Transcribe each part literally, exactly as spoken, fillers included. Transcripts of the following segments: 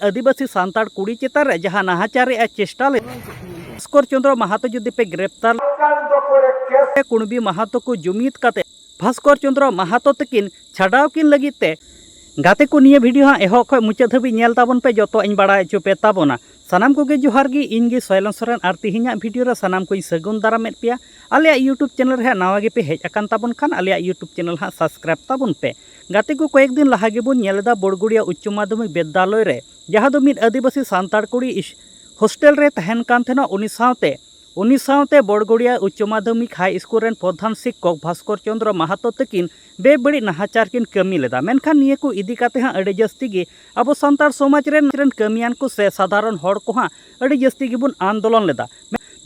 ᱟᱹᱫᱤᱵᱟᱹᱥᱤ ᱥᱟᱱᱛᱟᱲ ᱠᱩᱲᱤ ᱪᱮᱛᱟᱱ ᱨᱮ ᱡᱟᱦᱟᱸ ᱱᱟᱦᱟᱪᱟᱨ ᱨᱮᱭᱟᱜ ᱪᱮᱥᱴᱟ ᱞᱮᱫ ᱵᱷᱟᱥᱠᱚᱨ ᱪᱚᱸᱫᱽᱨᱚ ᱢᱟᱦᱟᱛᱚ ᱡᱩᱫᱤ ᱯᱮ ᱜᱨᱮᱯᱛᱟᱨ ᱠᱩᱬᱵᱤ ᱢᱟᱦᱟᱛᱚ ᱠᱚ ᱡᱩᱢᱤᱫ ᱠᱟᱛᱮ ᱵᱷᱟᱥᱠᱚᱨ ᱪᱚᱸᱫᱽᱨᱚ ᱢᱟᱦᱟᱛᱚ ᱛᱟᱹᱠᱤᱱ ᱪᱷᱟᱰᱟᱣ ᱠᱤᱱ ᱞᱟᱹᱜᱤᱫ ᱛᱮ᱾ ᱜᱟᱛᱮ ᱠᱚ, ᱱᱤᱭᱟᱹ ᱵᱷᱤᱰᱤᱭᱳ ᱦᱟᱸᱜ ᱮᱦᱚᱵ ᱠᱷᱚᱱ ᱢᱩᱪᱟᱹᱫ ᱫᱷᱟᱹᱵᱤᱡ ᱧᱮᱞ ᱛᱟᱵᱚᱱ ᱯᱮ, ᱡᱚᱛᱚ ᱤᱧ ᱵᱟᱲᱟᱭ ᱦᱚᱪᱚ ᱯᱮ ᱛᱟᱵᱚᱱᱟ᱾ ᱥᱟᱱᱟᱢ ᱠᱚᱜᱮ ᱡᱚᱦᱟᱨ ᱜᱮ, ᱤᱧ ᱜᱮ ᱥᱚᱭᱞᱚᱱ ᱥᱚᱨᱮᱱ ᱟᱨ ᱛᱮᱦᱮᱧᱟᱜ ᱵᱷᱤᱰᱤᱭᱳ ᱨᱮ ᱥᱟᱱᱟᱢ ᱠᱚᱧ ᱥᱟᱹᱜᱩᱱ ᱫᱟᱨᱟᱢᱮᱫ ᱯᱮᱭᱟ᱾ ᱟᱞᱮᱭᱟᱜ YouTube ᱪᱮᱱᱮᱞ ᱨᱮ ᱦᱟᱸᱜ ᱱᱟᱣᱟ ᱜᱮᱯᱮ ᱦᱮᱡ ᱟᱠᱟᱱ ᱛᱟᱵᱚᱱ ᱠᱷᱟᱱ ᱟᱞᱮᱭᱟᱜ YouTube ᱪᱮᱱᱮᱞ ᱦᱟᱸᱜ ᱥᱟᱵᱥᱠᱨᱟᱭᱤᱵ ᱛᱟᱵᱚᱱ ᱯᱮ᱾ ᱜᱟᱛᱮ ᱠᱚ, ᱠᱚᱭᱮᱠ ᱫᱤᱱ ᱞᱟᱦᱟ ᱜᱮᱵᱚᱱ ᱧᱮᱞ ᱮᱫᱟ ᱵᱚᱲᱜᱚᱲᱤᱭᱟ ᱩᱪᱪᱚ ᱢᱟᱫᱽᱫᱷᱚᱢᱤᱠ ᱵᱤᱫᱽᱫᱟᱞᱚᱭ ᱨᱮ, ᱡᱟᱦᱟᱸ ᱫᱚ ᱢᱤᱫ ᱟᱹᱫᱤᱵᱟᱹᱥᱤ ᱥᱟᱱᱛᱟᱲ ᱠᱩᱲᱤ ᱤᱥ-, ᱦᱳᱥᱴᱮᱞ ᱨᱮ ᱛᱟᱦᱮᱱ ᱠᱟᱱ ᱛᱟᱦᱮᱱᱟ, ᱩᱱᱤ ᱥᱟᱶᱛᱮ ᱩᱱᱤ ᱥᱟᱶᱛᱮ ᱵᱚᱲᱜᱚᱲᱤᱭᱟ ᱩᱪᱪᱚ ᱢᱟᱫᱽᱫᱷᱚᱢᱤᱠ ᱦᱟᱭ ᱥᱠᱩᱞ ᱨᱮᱱ ᱯᱨᱚᱫᱷᱟᱱ ᱥᱤᱠᱠᱷᱚᱠ ᱵᱷᱟᱥᱠᱚᱨ ᱪᱚᱸᱫᱽᱨᱚ ᱢᱟᱦᱟᱛᱚ ᱛᱟᱹᱠᱤᱱ ᱵᱮᱵᱟᱹᱲᱤᱡ ᱱᱟᱦᱟᱪᱟᱨ ᱠᱤᱱ ᱠᱟᱹᱢᱤ ᱞᱮᱫᱟ᱾ ᱢᱮᱱᱠᱷᱟᱱ ᱱᱤᱭᱟᱹ ᱠᱚ ᱤᱫᱤ ᱠᱟᱛᱮ ᱦᱟᱸᱜ ᱟᱹᱰᱤ ᱡᱟᱹᱥᱛᱤ ᱜᱮ ᱟᱵᱚ ᱥᱟᱱᱛᱟᱲ ᱥᱚᱢᱟᱡᱽ ᱨᱮᱱ, ᱨᱮᱱ ᱠᱟᱹᱢᱤᱭᱟᱱ ᱠᱚ ᱥᱮ ᱥᱟᱫᱷᱟᱨᱚᱱ ᱦᱚᱲ ᱠᱚ ᱦᱟᱸᱜ ᱟᱹᱰᱤ ᱡᱟᱹᱥᱛᱤ ᱜᱮᱵᱚᱱ ᱟᱱᱫᱳᱞᱚᱱ ᱞᱮᱫᱟ᱾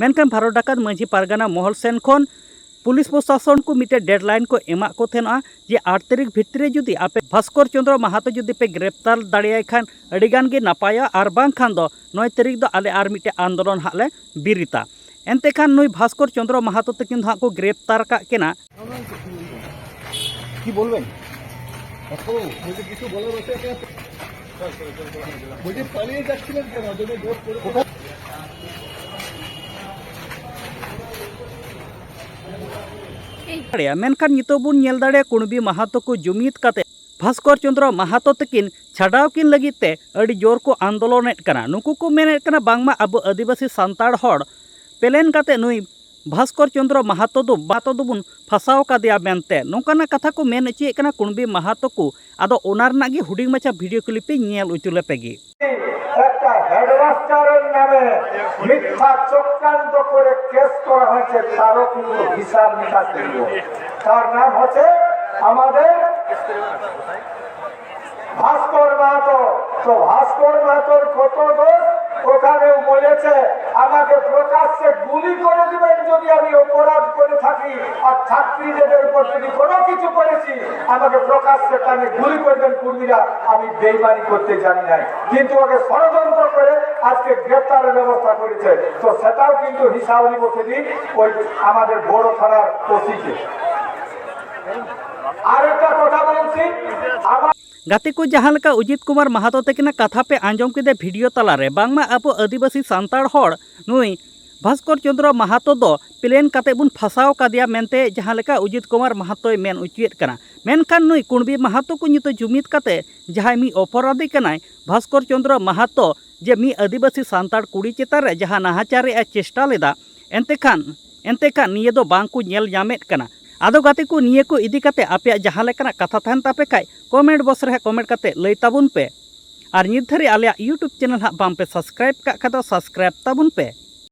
ᱢᱮᱱᱠᱷᱟᱱ ᱵᱷᱟᱨᱚᱛ ᱰᱟᱠᱟᱛ ᱢᱟᱹᱡᱷᱤ ᱯᱟᱨᱜᱟᱱᱟ ᱢᱚᱦᱚᱞ ᱥᱮᱱ ᱠᱷᱚᱱ ᱯᱩᱞᱤᱥ ᱯᱨᱚᱥᱟᱥᱚᱱ ᱠᱚ ᱢᱤᱫᱴᱮᱱ ᱰᱮᱰᱞᱟᱭᱤᱱ ᱠᱚ ᱮᱢᱟᱜ ᱠᱚ ᱛᱟᱦᱮᱱᱟ ᱡᱮ ᱟᱴ ᱛᱟᱹᱨᱤᱠᱷ ᱵᱷᱤᱛᱨᱤ ᱨᱮ ᱡᱩᱫᱤ ᱟᱯᱮ ᱵᱷᱟᱥᱠᱚᱨ ᱪᱚᱸᱫᱽᱨᱚ ᱢᱟᱦᱟᱛᱚ ᱡᱩᱫᱤ ᱯᱮ ᱜᱨᱮᱯᱛᱟᱨ ᱫᱟᱲᱮᱭᱟᱭ ᱠᱷᱟᱱ ᱟᱹᱰᱤ ᱜᱟᱱ ᱜᱮ ᱱᱟᱯᱟᱭᱟ, ᱟᱨ ᱵᱟᱝᱠᱷᱟᱱ ᱫᱚ ᱱᱚᱭ ᱛᱟᱹᱨᱤᱠᱷ ᱫᱚ ᱟᱞᱮ ᱟᱨ ᱢᱤᱫᱴᱮᱱ ᱟᱱᱫᱳᱞᱚᱱ ᱦᱟᱸᱜ ᱞᱮ ᱵᱤᱨᱤᱛᱟ᱾ ᱮᱱᱛᱮ ᱠᱷᱟᱱ ᱱᱩᱭ ᱵᱷᱟᱥᱠᱚᱨ ᱪᱚᱸᱫᱽᱨᱚ ᱢᱟᱦᱟᱛᱚ ᱛᱟᱹᱠᱤᱱ ᱫᱚ ᱦᱟᱸᱜ ᱠᱚ ᱜᱨᱮᱯᱛᱟᱨ ᱠᱟᱜ ᱠᱤᱱᱟ᱾ কি বলবেন? এখন বলছি কিছু বলার আছে আপনার? বলছি পালিয়ে যাচ্ছিলেন কেন? যদি জোর করে কোথায়? ᱫᱟᱲᱮᱭᱟᱜᱼᱟ᱾ ᱢᱮᱱᱠᱷᱟᱱ ᱱᱤᱛᱚᱜ ᱵᱚᱱ ᱧᱮᱞ ᱫᱟᱲᱮᱭᱟᱜᱼᱟ, ᱠᱩᱬᱵᱤ ᱢᱟᱦᱟᱛᱚ ᱠᱚ ᱡᱩᱢᱤᱫ ᱠᱟᱛᱮ ᱵᱷᱟᱥᱠᱚᱨ ᱪᱚᱸᱫᱽᱨᱚ ᱢᱟᱦᱟᱛᱚ ᱛᱟᱹᱠᱤᱱ ᱪᱷᱟᱰᱟᱣ ᱠᱤᱱ ᱞᱟᱹᱜᱤᱫ ᱛᱮ ᱟᱹᱰᱤ ᱡᱳᱨ ᱠᱚ ᱟᱱᱫᱳᱞᱚᱱᱮᱫ ᱠᱟᱱᱟ᱾ ᱱᱩᱠᱩ ᱠᱚ ᱢᱮᱱᱮᱫ ᱠᱟᱱᱟ ᱵᱟᱝᱢᱟ ᱟᱵᱚ ᱟᱹᱫᱤᱵᱟᱹᱥᱤ ᱥᱟᱱᱛᱟᱲ ᱦᱚᱲ ᱯᱮᱞᱮᱱ ᱠᱟᱛᱮ ᱱᱩᱭ ᱵᱷᱟᱥᱠᱚᱨ ᱪᱚᱸᱫᱽᱨᱚ ᱢᱟᱦᱟᱛᱚ ᱫᱚ, ᱢᱟᱦᱟᱛᱚ ᱫᱚᱵᱚᱱ ᱯᱷᱟᱸᱥᱟᱣ ᱠᱟᱫᱮᱭᱟ ᱢᱮᱱᱛᱮ ᱱᱚᱝᱠᱟᱱᱟᱜ ᱠᱟᱛᱷᱟ ᱠᱚ ᱢᱮᱱ ᱦᱚᱪᱚᱭᱮᱫ ᱠᱟᱱᱟ ᱠᱩᱬᱵᱤ ᱢᱟᱦᱟᱛᱚ ᱠᱚ᱾ ᱟᱫᱚ ᱚᱱᱟ ᱨᱮᱱᱟᱜ ᱜᱮ ᱦᱩᱰᱤᱧ ᱢᱟᱪᱷᱟ ᱵᱷᱤᱰᱤᱭᱳ ᱠᱞᱤᱯ ᱤᱧ ᱧᱮᱞ ᱦᱚᱪᱚ ᱞᱮᱯᱮ ᱜᱮ᱾ একটা হেডমাস্টারের নামে মিথ্যা চক্রান্ত করে কেস করা হয়েছে, তারও কিন্তু হিসাব নিকাশ দিব। তার নাম হচ্ছে আমাদের ভাস্কর মাহাতো। তো ভাস্কর মাহাতোর কত দোষ, ওখানেও বলেছে আমাকে প্রকাশ্যে গুলি করে দিবেন যদি আমি অপরাধ করে থাকি, আর ছাত্রীদের উপর যদি কোনো কিছু করেছি আমাকে প্রকাশ্যে টানে গুলি করবেন কুর্মীরা, আমি বেইমানি করতে জানি নাই। কিন্তু ওকে ষড়যন্ত্র করে আজকে গ্রেপ্তারের ব্যবস্থা করেছে, তো সেটাও কিন্তু হিসাব নিব সেদিন ওই আমাদের বড় থানার ওসিকে। ᱜᱟᱛᱮ ᱠᱚ, ᱡᱟᱦᱟᱸ ᱞᱮᱠᱟ ᱚᱡᱤᱛ ᱠᱩᱢᱟᱨ ᱢᱟᱦᱟᱛᱚ ᱛᱟᱹᱠᱤᱱᱟᱜ ᱠᱟᱛᱷᱟ ᱯᱮ ᱟᱸᱡᱚᱢ ᱠᱮᱫᱟ ᱵᱷᱤᱰᱤᱭᱳ ᱛᱟᱞᱟᱨᱮ, ᱵᱟᱝᱢᱟ ᱟᱵᱚ ᱟᱹᱫᱤᱵᱟᱹᱥᱤ ᱥᱟᱱᱛᱟᱲ ᱦᱚᱲ ᱱᱩᱭ ᱵᱷᱟᱥᱠᱚᱨ ᱪᱚᱸᱫᱽᱨᱚ ᱢᱟᱦᱟᱛᱚ ᱫᱚ ᱯᱞᱮᱱ ᱠᱟᱛᱮ ᱵᱚᱱ ᱯᱷᱟᱥᱟᱣ ᱠᱟᱫᱮᱭᱟ ᱢᱮᱱᱛᱮ ᱡᱟᱦᱟᱸ ᱞᱮᱠᱟ ᱚᱡᱤᱛ ᱠᱩᱢᱟᱨ ᱢᱟᱦᱟᱛᱚᱭ ᱢᱮᱱ ᱚᱪᱚᱭᱮᱫ ᱠᱟᱱᱟ᱾ ᱢᱮᱱᱠᱷᱟᱱ ᱱᱩᱭ ᱠᱩᱬᱵᱤ ᱢᱟᱦᱟᱛᱚ ᱠᱚ ᱧᱩᱛᱩᱢ ᱡᱩᱢᱤᱫ ᱠᱟᱛᱮ ᱡᱟᱦᱟᱸᱭ ᱢᱤᱫ ᱚᱯᱚᱨᱟᱫᱷᱤ ᱠᱟᱱᱟᱭ ᱵᱷᱟᱥᱠᱚᱨ ᱪᱚᱸᱫᱽᱨᱚ ᱢᱟᱦᱟᱛᱚ, ᱡᱮ ᱢᱤᱫ ᱟᱹᱫᱤᱵᱟᱹᱥᱤ ᱥᱟᱱᱛᱟᱲ ᱠᱩᱲᱤ ᱪᱮᱛᱟᱱ ᱨᱮ ᱡᱟᱦᱟᱸ ᱱᱟᱦᱟᱪᱟᱨ ᱨᱮᱭᱟᱜ ᱮ ᱪᱮᱥᱴᱟ ᱞᱮᱫᱟ, ᱮᱱᱛᱮ ᱠᱷᱟᱱ ᱮᱱᱛᱮ ᱠᱷᱟᱱ ᱱᱤᱭᱟᱹ ᱫᱚ ᱵᱟᱝ ᱠᱚ ᱧᱮᱞ ᱧᱟᱢᱮᱫ ᱠᱟᱱᱟ᱾ ᱟᱫᱚ ᱜᱟᱛᱮ ᱠᱚ, ᱱᱤᱭᱟᱹ ᱠᱚ ᱤᱫᱤ ᱠᱟᱛᱮ ᱟᱯᱮᱭᱟᱜ ᱡᱟᱦᱟᱸ ᱞᱮᱠᱟᱱᱟᱜ ᱠᱟᱛᱷᱟ ᱛᱟᱦᱮᱱ ᱛᱟᱯᱮ ᱠᱷᱟᱡ, ᱠᱚᱢᱮᱱᱴ ᱵᱚᱠᱥ ᱨᱮ ᱦᱟᱸᱜ ᱠᱚᱢᱮᱱᱴ ᱠᱟᱛᱮ ᱞᱟᱹᱭ ᱛᱟᱵᱚᱱ ᱯᱮ᱾ ᱟᱨ ᱱᱤᱛ ᱫᱷᱟᱹᱨᱤᱡ ᱟᱞᱮᱭᱟᱜ YouTube ᱪᱮᱱᱮᱞ ᱦᱟᱸᱜ ᱵᱟᱝ ᱯᱮ ᱥᱟᱵᱥᱠᱨᱟᱭᱤᱵ ᱠᱟᱜ ᱠᱷᱟᱡ ᱫᱚ ᱥᱟᱵᱥᱠᱨᱟᱭᱤᱵ ᱛᱟᱵᱚᱱ ᱯᱮ᱾